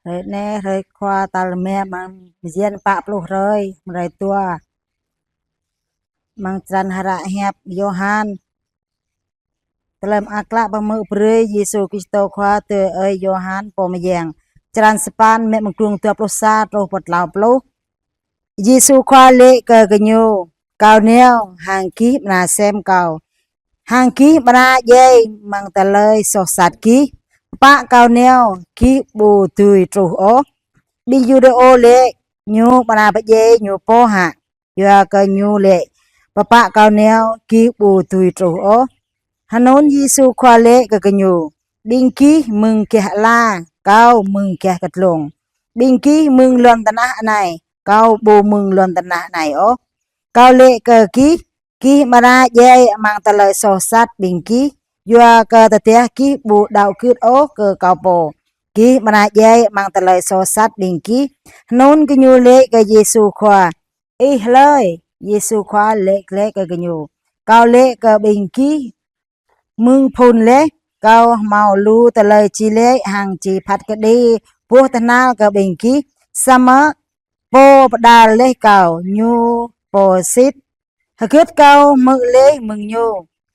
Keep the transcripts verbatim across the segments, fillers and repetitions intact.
Hrơi anai, hrơi Khua tal rơma amăng bơyan pă pluh hrơi, hrơi dua. Amăng črăn hră hiăp Yôhan. Tơlơi mơak klă pơhmư̆ brơi Yêsu Kristô Khua tui ơi Yôhan pô mơyang. Črăn sapăn, mơ̆ng glông dua pluh sa truh pơ klâo pluh. Yêsu Khua laĭ kơ gơñu: Kâo nao hăng gih amra sem Kâo, hăng gih amra djai amăng tơlơi soh sat gih. Pơpă Kâo nao, gih ƀu dưi truh ôh. Ƀing Yudêô laĭ: Ñu amra pơdjai Ñu pô hă, yua kơ Ñu laĭ: Pơpă Kâo nao, gih ƀu dưi truh ôh? Hơnŭn Yêsu Khua laĭ kơ gơñu: Ƀing gih mơ̆ng gah ala, Kâo mơ̆ng gah kơdlông. Ƀing gih mơ̆ng lŏn tơnah anai, Kâo ƀu mơ̆ng lŏn tơnah anai ôh. Kâo laĭ kơ gih, gih amra djai amăng tơlơi soh sat ƀing gih, yua kơ tơdah gih ƀu đaŏ gưt ôh kơ Kâo pô, gih amra djai amăng tơlơi soh sat ƀing gih. Hơnŭn gơñu laĭ kơ Yêsu Khua: Ih hlơi? Yêsu Khua laĭ glaĭ kơ gơñu: Kâo laĭ kơ ƀing gih mơ̆ng phŭn laih, Kâo hmâo lu tơlơi či laĭ hăng či phat kơđi boh tơhnal kơ ƀing gih. Samơ̆ Pô pơđar laih Kâo, Ñu pô sĭt. Hơgĕt Kâo hmư̆ laih mơ̆ng Ñu,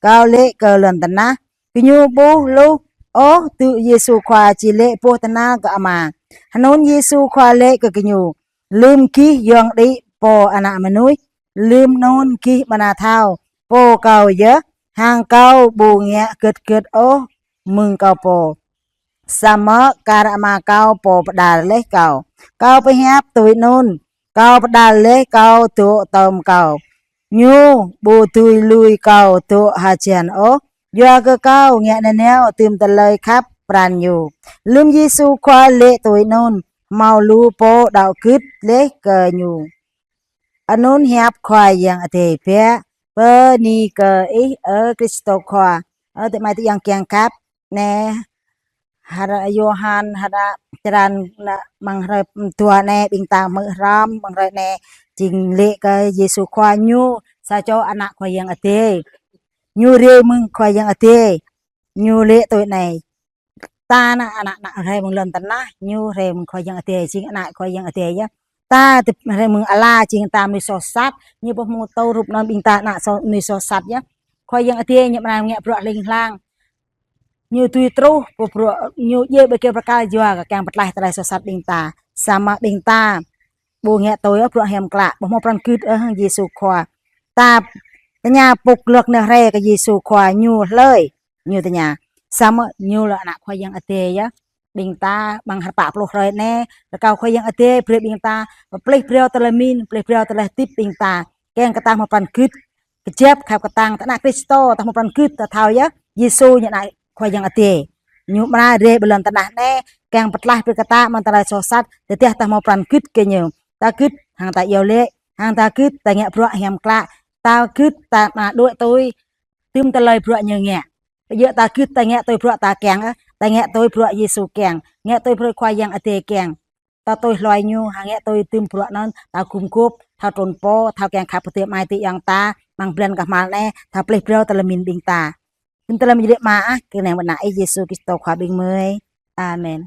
Kâo laĭ kơ lŏn tơnah. Gơñu ƀuh hluh ôh tŭ Yêsu Khua či laĭ boh tơhnal kơ Ama. Hơnŭn Yêsu Khua laĭ kơ gơñu: Lơ̆m gih yŏng đĭ Pô Ană Mơnuih, lơ̆m anŭn gih amra thâo Pô Kâo yơh, hăng Kâo ƀu ngă hơgĕt hơgĕt ôh mơ̆ng Kâo pô, samơ̆ kar Ama Kâo pô pơđar laih Kâo. Kâo pơhiăp tui anŭn, Kâo pơđar laih Kâo dŏ tơm Kâo. Ñu ƀu dưi lui Kâo dŏ hơjăn ôh, yua kơ Kâo ngă nanao tơm tơlơi khăp pran Ñu. Lơ̆m Yêsu Khua laĭ tui anŭn, hmâo lu pô đaŏ gưt laih kơ Ñu. Anŭn hiăp Khua Yang Adai biă. Bơni kơ Ih, ơ Kristô Khua. Ơ adơi amai ayŏng kiăng khăp, anai hră Yôhan, hră črăn anai, amăng hrơi dua anai ƀing ta hmư̆ hrŏm, amăng hrơi anai jing laĭ kơ Yêsu Khua Ñu sa čô ană Khua Yang Adai. Ñu rai mơ̆ng Khua Yang Adai. Ñu laĭ tui anai: Ta ană, ană, ană rai mơ̆ng lŏn tơnah, Ñu rai mơ̆ng Khua Yang Adai, jing ană Khua Yang Adai yơh. Ta tơ-, rai mơ̆ng ala, jing ta mơnuih soh sat, Ñu pơhmutu rup anŭn ƀing ta ană soh, mơnuih soh sat yơh. Khua Yang Adai Ñu amra ngă bruă hling hlang. Ñu dưi truh pơ bruă, Ñu djai ƀơi kơyâo bơrkal yua kơ kiăng pơtlaih tơlơi soh sat ƀing ta. Samơ̆ ƀing ta ƀu ngă tui ôh bruă hiam klă, ƀu hmâo pran gưt ôh hăng Yêsu Khua. Ta tơña pŭk lŏk neh rai kơ Yêsu Khua Ñu hlơi, Ñu tơña. Samơ̆ Ñu lĕ ană Khua Yang Adai yơh. Ƀing ta amăng hrơi pă pluh hrơi anai, rơkâo Khua Yang Adai brơi ƀing ta pơplih phrâo tơlơi mĭn, pơplih phrâo tơlơi hơdip ƀing ta. Kiăng kơ ta hmâo pran gưt kơjăp, khăp kơtang, ta ană Kristô, ta hmâo pran gưt, ta thâo yơh Yêsu Ñu ană Khua Yang Adai. Ñu amra rai ƀơi lŏn tơnah anai, kiăng pơtlaih brơi kơ ta amăng tơlơi soh sat, tơdah ta hmâo pran gưt kơ Ñu. Ta gưt hăng ta iâu laĭ, hăng ta gưt ta ngă bruă hiam klă, ta gưt ta amra đuaĭ tui tơm tơlơi bruă Ñu ngă. Yua ta gưt ta ngă tui bruă ta kiăng, ơ, ta ngă tui bruă Yêsu kiăng, ngă tui bruă Khua Yang Adai kiăng. Ta tui hloi Ñu, hăng ngă tui tơm bruă anŭn, ta gum gôp, thâo trŭn pô, thâo kiăng khăp kơ adơi amai ayŏng ta, amăng blan kơhma̱l anai, thâo pơplih phrâo tơlơi mĭn ƀing ta. Tơm tơlơi mĭn rai mă ah, kơnang ƀơi ană Ih Yêsu Kristô Khua ƀing gơmơi. Amen.